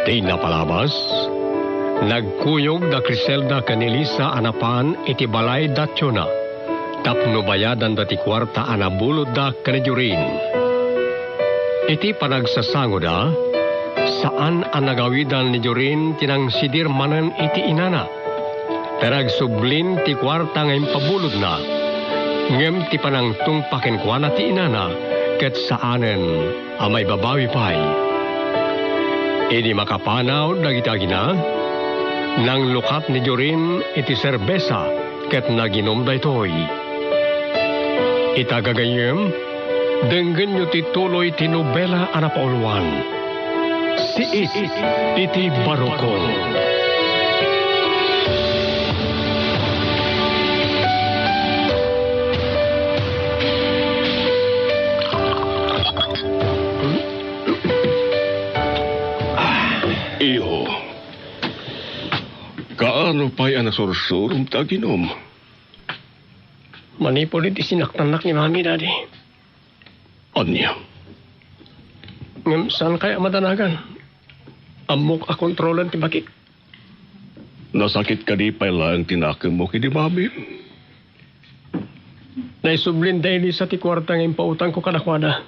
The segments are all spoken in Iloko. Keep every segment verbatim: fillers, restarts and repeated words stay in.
Ti napalabas, nagkuyog da Criselda ken ni Lisa a napan iti balay da Chona tapno bayadanda ti kuarta a nabulodda ken ni Jorin. Iti panagsasangoda, saan a nagawidan ni Jorin ti nangsidir manen iti inana. Ta nagsublin ti kuarta nga impabulodna, ngem ti panangtungpa kenkuana ti inana ket saanen a maibabawi pay. Idi makapanaw dagiti agina, nanglukat ni Jorin iti serbesa ket naginum daytoy. Ita gagayyem, denggenyo ti tuloy ti nobela a napauluan, Siit iti Barukong. Iho, kaano pay a nasursurom ti aginum? Manipud iti sinaktannak ni Mami, Daddy. Ania? Ngem saan kaya a madanagan? Ammok a kontrolan ti bakik. Nasakit kadi pay laeng ti nakemmo ken ni Mami? Naisublin da ni Lisa ti kuarta nga impautangko kadakuada.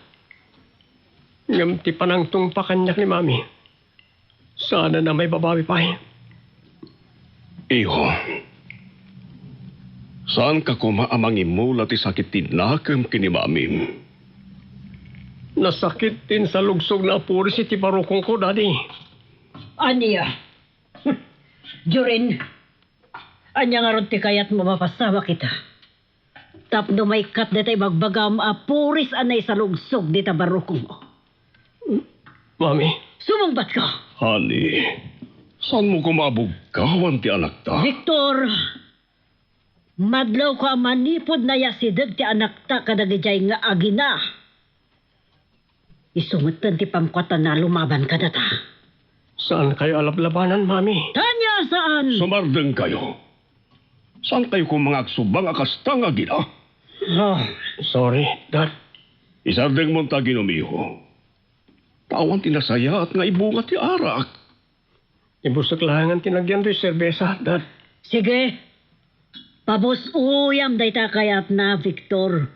Ngem ti panangtungpa kaniak ni Mami, saanen a maibabawi pay. Iho, saanka koma a mangimmula ti sakit ti nakem ken ni Mamim? Nasakit ti insalugsogna a puris iti barukongko, Daddy. Ania? Jorin, ania ngarud ti kayatmo a mapasamak ita? Tapno maikkat dayta ibagbagam a puris a naisalugsog dita barukongmo. Mami. Sumungbatka! Honey, saanmo koma a bugkawan ti anakta? Victor, madlawko a manipud nayasideg ti anakta kadagijay nga agina. Isu metten ti pamkuatna a lumaban kadata. Saankayo a lablabanan, Mami. Ania saan? Sumardengkayo. Saankayo koma nga agsubang a kasta nga agina? Ah, sorry, Dad. Isardengmo ti aginum, iho. Ta awan ti nasayaat nga ibunga ti arak. Ibusek laengen ti nagyan toy serbesa, Dad. Sige. Pabus-oyam dayta a kayatna, Victor.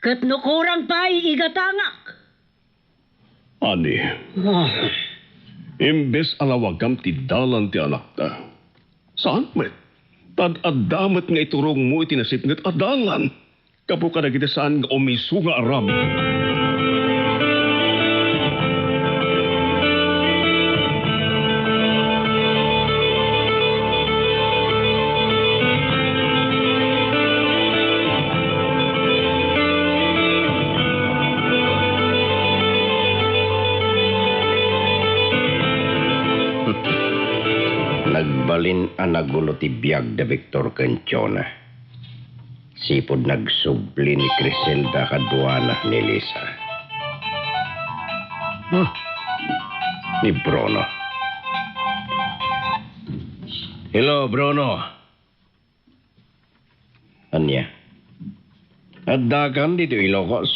Ket no kurang pay, igatangak. Honey, ah, imbes a lawagam ti dalan ti anakta, saan met? Ta ad-adda met nga iturongmo iti nasipnget a dalan gapu kadagiti saan nga umiso nga aramid. Nagbalin a nagulo ti biag da Victor ken Chona. Sipud nagsubli ni Criselda kaduana ni Lisa. Hmm. Ni Bruno. Hello, Bruno. Ania? Addakan ditoy Ilocos?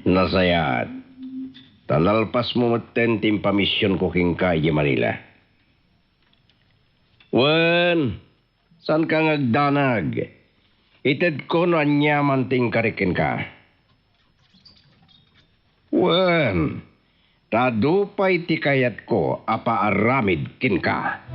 Nasayaat. Ta nalpasmo metten ti impamisionko kenka idiay Manila. Wen, saanka nga agdanag? Itedko no aniaman ti inkarik kenka. Wen, ta adu pay ti kayatko a paaramid kenka.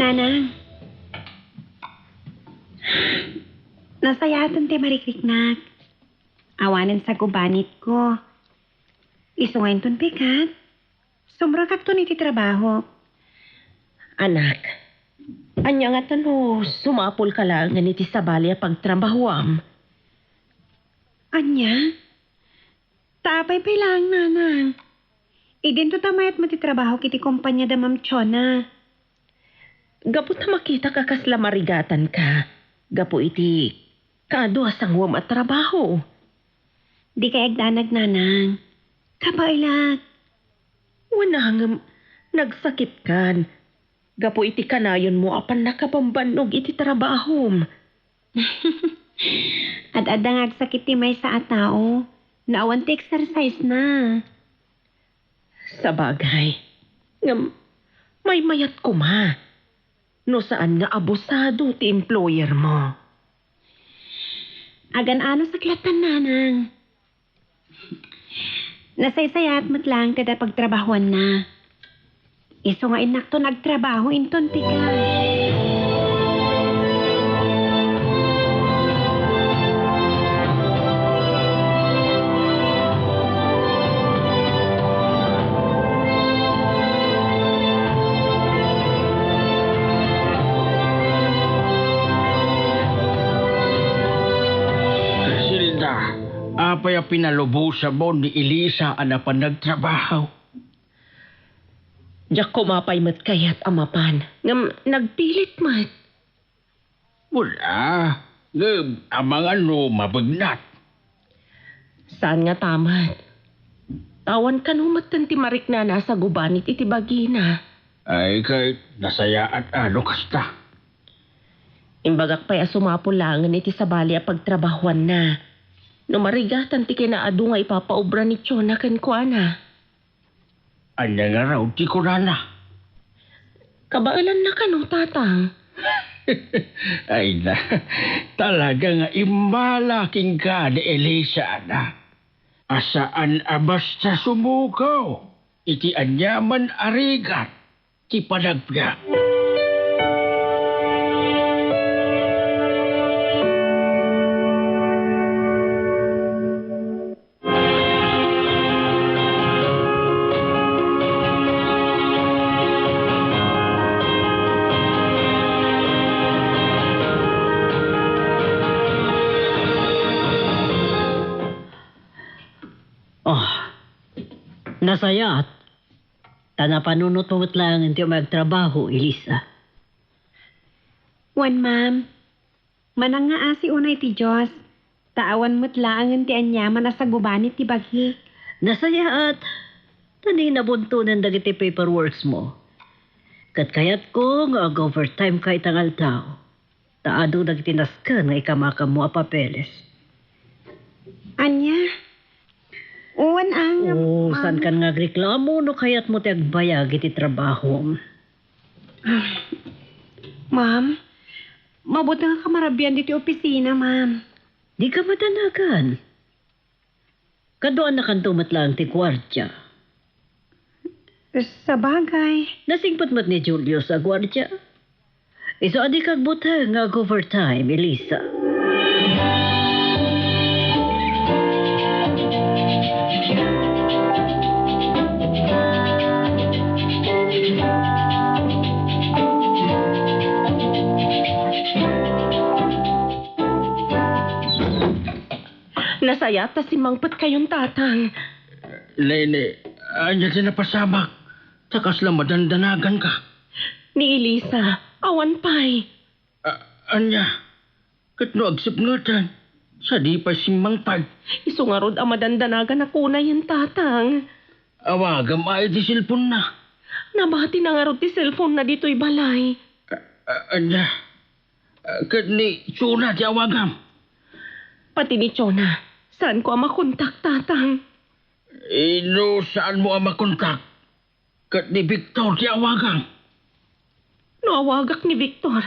Nanang, nasayaaten ti marikriknak. Awanen sagubanitko. Isu nga inton pikat, sumrekakton iti trabaho. Anak, ania ngata no sumapulka laengen iti sabali a pagtrabahoam? Ania? Ta apay pay laeng, nanang? Idinto ta mayat met ti trabahok iti kompania da Ma'am Chona. Gapu ta makitak a kasla marigatanka gapu iti kaadu a sanguem a trabaho. Dikay agdanag, nanang. Kabaelak. Wen, ngem nagsakitkan gapu iti kanayonmo a pannakabambannog iti trabahom. Ad-adda nga agsakit ti maysa a tao. No awan ti exercise na. Sabagay. Ngem, maymayat koma no saan nga abusado ti employer mo. Agan-anos ak lattan, nanang. Nasaysayaat met laeng ti adda pagtrabahoanna. Isu nga innakton agtrabaho inton tika. Criselda, apay a pinalubosamon ni Elisa a napan nagtrabaho? Diak koma pay met kayat a mapan, ngem nagpilit met. Wen, ngem amangan no mabegnat. Saan ngata met. Ta awan kano metten ti mariknana a sagubanit iti bagina. Ay, ket nasayaat a no kasta. Imbagak pay a sumapul laengen iti sabali a pagtrabahoanna no marigatan ti kinaadu nga ipapaobra ni Chona kenkuana. Ania ngarud ti kunana? Kabaelanna kano, Tatang? Ay na, talaga nga immala kenka ni Elisa, anak. A saan a basta sumugaw iti aniaman a rigat ti panagbiag. Oh, nasayaat. Ta napanunotmo met laeng ti umay agtrabaho, Elisa. Wen, ma'am. Manangngaasi unay ti Dios, ta awan met laengen ti aniaman a sagubanit ti bagik. Nasayaat, ta ni nabuntonen dagiti paperworks mo. Ket kayatko nga ag-overtime ka ita nga aldaw, ta adu dagiti nasken nga ikamakammo a papeles. Ania? Wen, angam, Oh, ma'am. Saan kan nga agreklamo no kayatmo ti agbayag iti trabahom? Ah, ma'am, mabuteng a kamarabian ditoy opisina, ma'am. Dika madanagan. Kaduanakanto met laeng ti guardia. Sabagay. Nasingpet met ni Julius a guardia. Isu a dika agbuteng nga ag-overtime, Elisa. Nasayaat ta simmangpetkayon, Tatang. Nene, ania ti napasamak? Ta kasla madandanaganka. Ni Elisa, awan pay. A-, ania? Ket no agsipngeten, sadi pay simmangpet. Isu ngarud a madandanaganak unayen, Tatang. Awagam iti cellphone-na. Nabatina ngarud ti cellphone-na ditoy balay. A-, a-, ania? A, ket ni Chona ti awagam? Pati ni Chona, saanko a makontak, Tatang. Ino saanmo a makontak? Ket ni Victor ti awagam. No awagak ni Victor,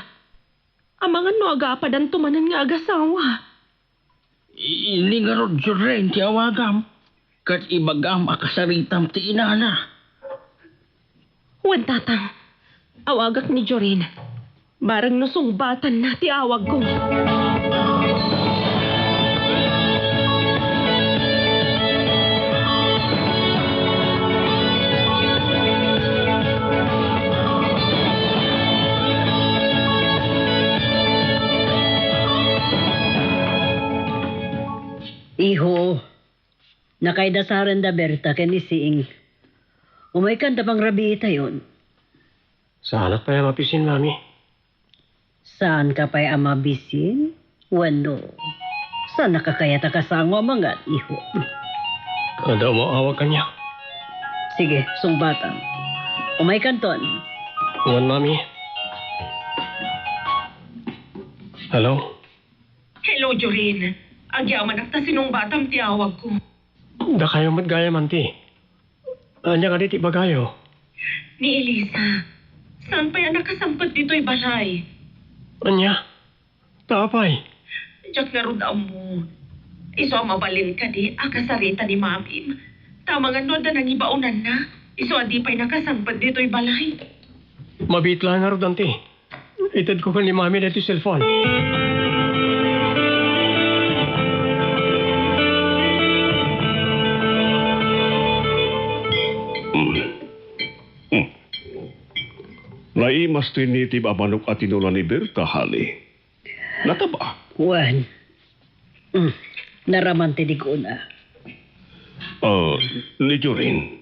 amangan no agapadanto manen nga agasawa. Ni ngarud Jorin ti awagam, ket ibagam a kasaritam ti inana. Wen, Tatang, awagak ni Jorin. Bareng no sungbatanna ti awagko. Iho, nakaidasaren da Berta ken ni Sing. Umaykan ta pangrabiitayon. Saanak pay a mabisin, Mami? Saanka pay a mabisin? Wenno, saannak a kayat a kasango a mangan, iho? Adda umaw-awag kaniak. Sige, sungbatam. Umaykanton. Wen, Mami. Hello? Hello, Jorin. Agyamanak ta sinungbatam ti awagko. Dakayo met gayam, Auntie. Ania kadi ti ibagayo? Ni Elisa, saan pay a nakasangpet ditoy balay? Ania? Ta apay? Diak ngarud ammo. Isu a mabalin kadi a kasarita ni Mamim. Ta amangan no adda nangibaonanna. Isu a di pay nakasangpet ditoy balay. Mabiit laeng ngarud, Auntie. Itedko ken ni Mami daytoy cellphone. Hmm. Hmm. Naimas ti nitib a manok a tinula ni Berta, honey. Nataba. Wen. Mm. Naraman ti digona. Ah, ni Jorin.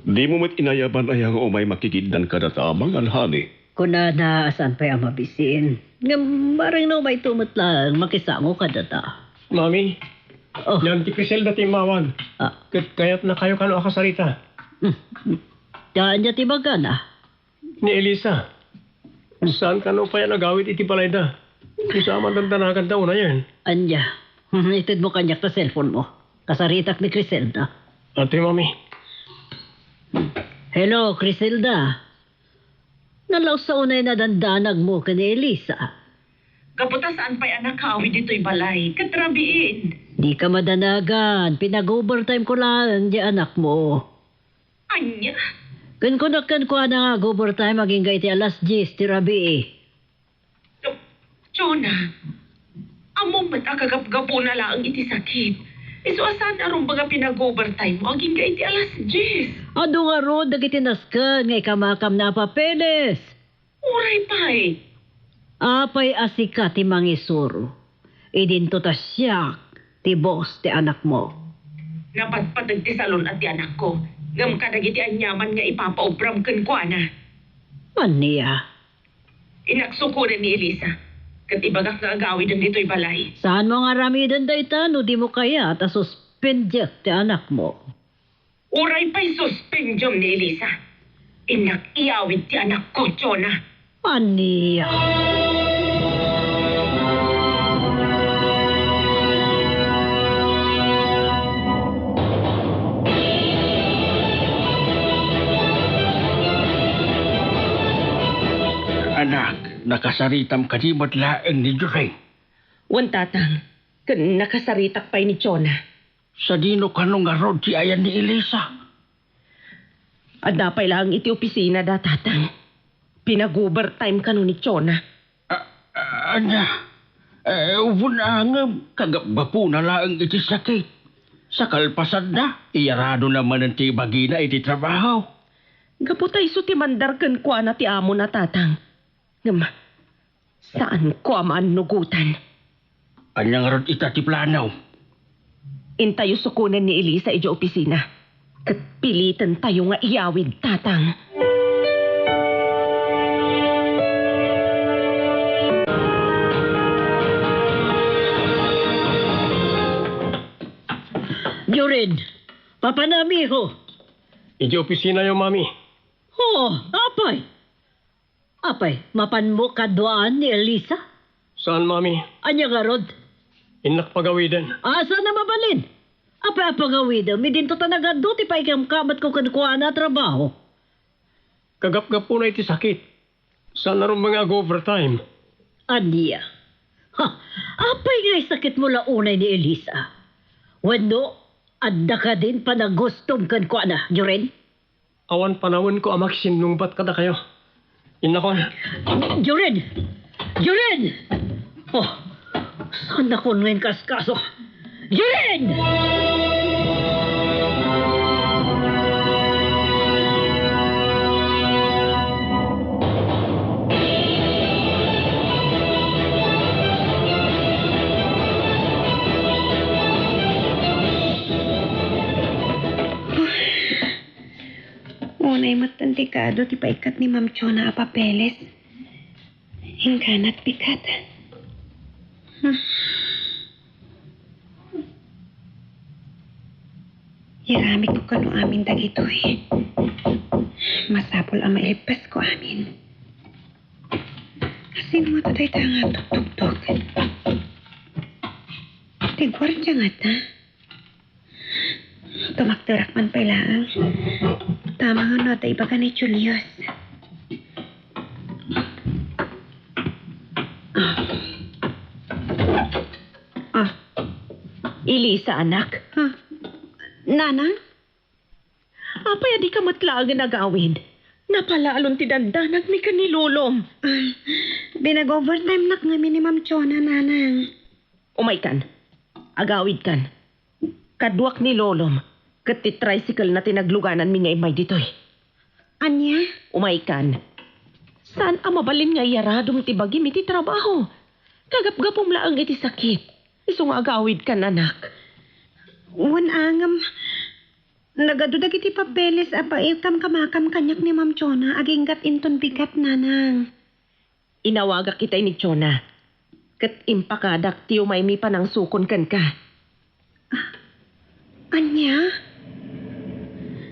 Dimo met inayaban aya nga umay makigiddan kadata amangan, honey? Kunana a saan pay a mabisin. Ngem bareng no umayto met laeng makisango kadata. Mami, Oh. Ni Auntie Criselda ti immawag. Ah. Ket kayatnakayo kano a kasarita. Mm. Ania ti ibagana? Ni Elisa. Saan kano pay a nagawid iti balayda? Isu a mandandanaganda unayen. Ania? Itedmo kaniak ta cellphone mo. Kasaritak ni Criselda. Ati, Mami. Hello, Criselda. Nalaus sa unay nadandanagmo ken ni Elisa. Gapu ta saan pay a nakaawid ditoy balay, ket rabiin. Dika madanagan, pinag-overtime ko laeng di anakmo. Ania? Ken kunak kenkuana nga ag-overtime agingga iti alas dies ti rabii. Jonah, ammom met a kagapgapuna laeng iti sakit. Isu a saan a rumbeng a pinag-overtime mo agingga iti alas dies. Adu ngarud dagiti nasken nga ikamakam ni Apo Apeles. Uray pay. Apay a sika ti mangisuro? Idinto ta siak ti boss ti anakmo. Napatpateg ti salun-at ti anakko, ngem kadagiti aniaman nga ipapaubram kenkuana. Ania? Innak sukonen ni Elisa, ket ibagak nga agawiden ditoy balay. Saanmo nga aramiden dayta no dimo kayat a suspendiek ti anakmo? Uray pay suspendiom ni Elisa, innak iyawid ti anakko, Jonah. Ania? Anak, nakasaritam kadi met laeng ni Jorin? Wen, Tatang, ken nakasaritak pay ni Jonah. Sadino kano ngarud ti ayan ni Elisa? Adda pay laeng iti opisinada, Tatang. Pinag-overtime kano ni Jonah. A-, a-, ania? Eh, ubo na ngem, kagapgapuna laeng iti sakit. Sa kalpasanna, iyaradona manen ti bagina iti trabaho. Gapu ta isu ti mandar kenkuana ti amona, Tatang. Ngem, saanko a maannugotan. Ania ngarud ita ti plano? Intayo sukonen ni Elisa idiay opisina, ket pilitentayo nga iyawid, Tatang. Jorin, papanam, iho. Idiay opisinayo, Mami. Oh, apay. Apay, mapanmo kaduaan ni Elisa? Saan, Mami. Ania ngarud? Innak pagawiden. Asa na mabalin? Apay a pagawidem, idinto ta nagadu ti paikamkamatko kenkuana a trabaho. Kagapgapuna iti sakit. Saan a rumbeng nga ag-overtime. Ania? Ha, apay nga isakitmo la unay ni Elisa? Wenno, adda kadin panagustom kenkuana, Jorin? Awan panawenko a makisinnungbat kadakayo. Innakon. Jorin! Jorin! Oh, saannakon nga inkaskaso. Jorin! Unay metten ti kado ti paikkat ni Ma'am Chona a papeles. Ingganat pikat. Hmm. Iramidko kano amin dagitoy. Masapul a mailippasko amin. Sino ngata dayta nga agtugtugtog? Ti guardia ngata? Tumakderak man pay laeng. Tama nga no adda ibaga ni Julius. Ah. Ah. Elisa, anak. Ah. Nanang? Apay a dika met laengen agawid? Napalalon ti dandanagmi ken ni Lolom. Ah, pinag-overtimenak ngamin ni Ma'am Chona, Nanang. Umaykan. Agawidkan. Kaduak ni Lolom, ket ti tricycle-na ti naglugananmi nga immay ditoy. Ania? Umaykan. Saan a mabalin nga iyaradom ti bagim iti trabaho. Kagapgapum laeng iti sakit. Isu nga agawidkan, anak. Wen, a ngem, nagadu dagiti papeles a paikam kamakam kaniak ni Ma'am Chona aginggat inton bigat, Nanang. Inawagak itay ni Chona, ket impakadak ti umaymi panangsukon kenka. Ah, ania?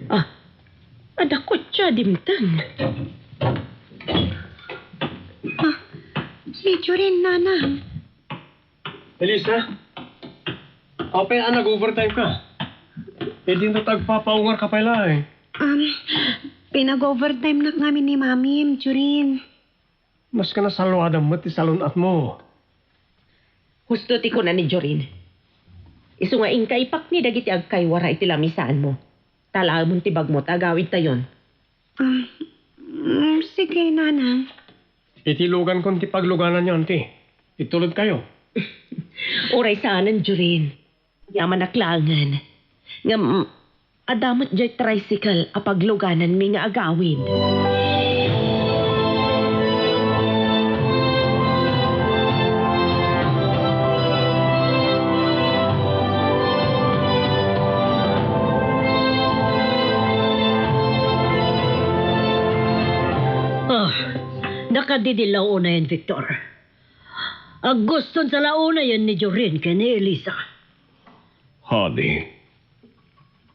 Ah, adda kotse a dimteng. Ah, ni Jorin, Nanang. Elisa, apay a nag-overtime ka? E dinto ta agpapaungar ka pay laeng. Um, pinag-overtimenak ngamin ni Mami, Jorin. Maski nasalluadam met ti salun-atmo. Husto ti kuna ni Jorin. Isu nga inka ipakni dagiti agkaywara iti lamisaanmo. Talaemon ti bagmo ta agawidtayon. Um, mm, sige, Nanang. Iti lugankon ti paglugananyo, anti. Itulodkayo. Uray saanen, Jorin. Yamanak laengen. Ngem, adda met diay tricycle a paglugananmi nga agawid. Ah, nakadidillaw unayen, Victor. Aguston sa la unayen ni Jorin ken ni Elisa. Honey,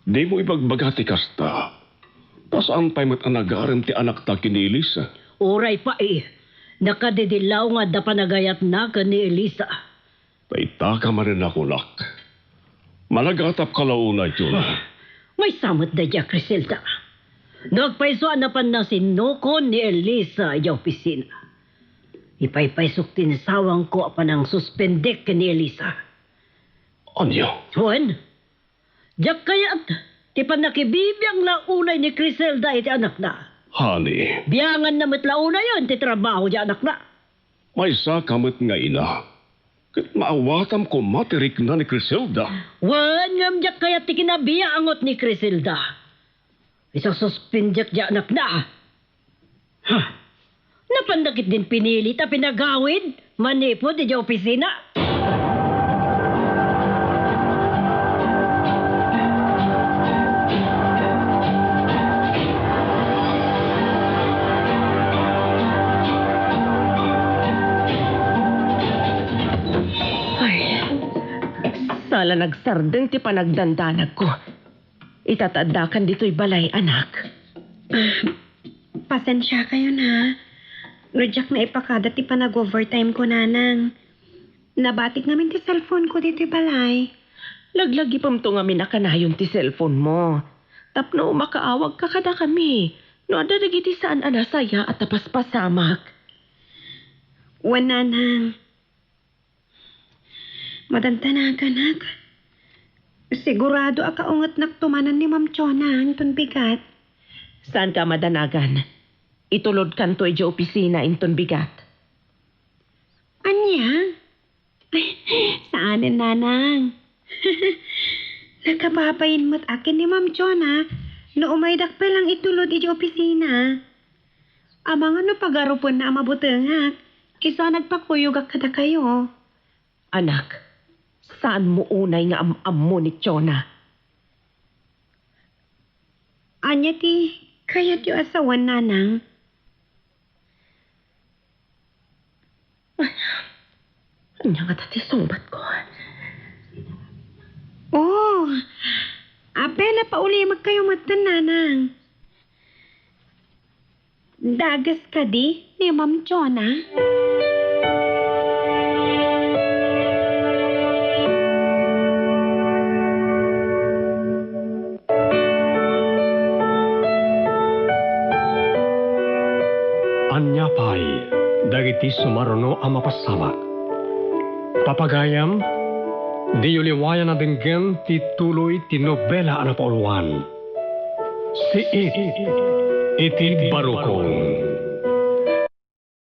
dimo ibagbaga ti kasta. Ta saan pay met a nagarem ti anakta ken ni Elisa. Uray pay, nakadidillaw nga adda panagayatna ken ni Elisa. Dayta ka manen a kunak. Managatapka la unay, Juna. Ah, maysa met daydiay a Criselda. No agpayso a napanna sinnukon ni Elisa idiay opisina. Ipaypaysok ti insawangko a panangsuspendek ken ni Elisa. Ania? Wen, diak kayat ti pannakibibiang la unay ni Criselda iti anakna. Honey. Bianganna met la unayen ti trabaho ti anakna. Maysaka met nga ina, ket maawatam koma ti rikna ni Criselda. Wen, ngem diak kayat ti kinabiangot ni Criselda. Isususpindiak ti anakna. Ha? Napanna ketdin pinili ta pinagawid manipud idiay opisina. Ay, sala nagsardeng ti panagdandanagko. Ita ta addakan ditoy balay, anak. Ah, pasensiakayon, ha. No diak naipakada ti panag-overtime ko, Nanang. Nabatik ngamin ti cellphone ko ditoy balay. Laglagipemto ngamin a kanayon ti cellphone mo. Tapno makaawagka kadakami no adda dagiti saan a nasayaat a paspasamak. Wen, Nanang. Madandanaganak. Sigurado a kaungetnakto manen ni Ma'am Chona inton bigat. Saanka a madanagan. Itulodkanto idiay opisina inton bigat. Ania? Ay, saanen, Nanang. Nakababain met a ken ni Ma'am Chona no umaydak pay lang itulod idiay opisina. Amangan no pagarupenna a mabutengak, isu a nagpakuyogak kadakayo. Anak, saanmo unay nga am-ammo ni Chona? Ania ti kayatyo a sawen, Nanang? Ay, ania ngata ti sungbatko? Oh, a, Bella, paulimekkayo metten, nanang. Dages kadi ni Ma'am Jonah? Ania pay dagiti sumaruno a mapasabak? Papagayam, diyo liwayan a denggen ti tuloy ti nobela a napauluan, Siit iti Barukong.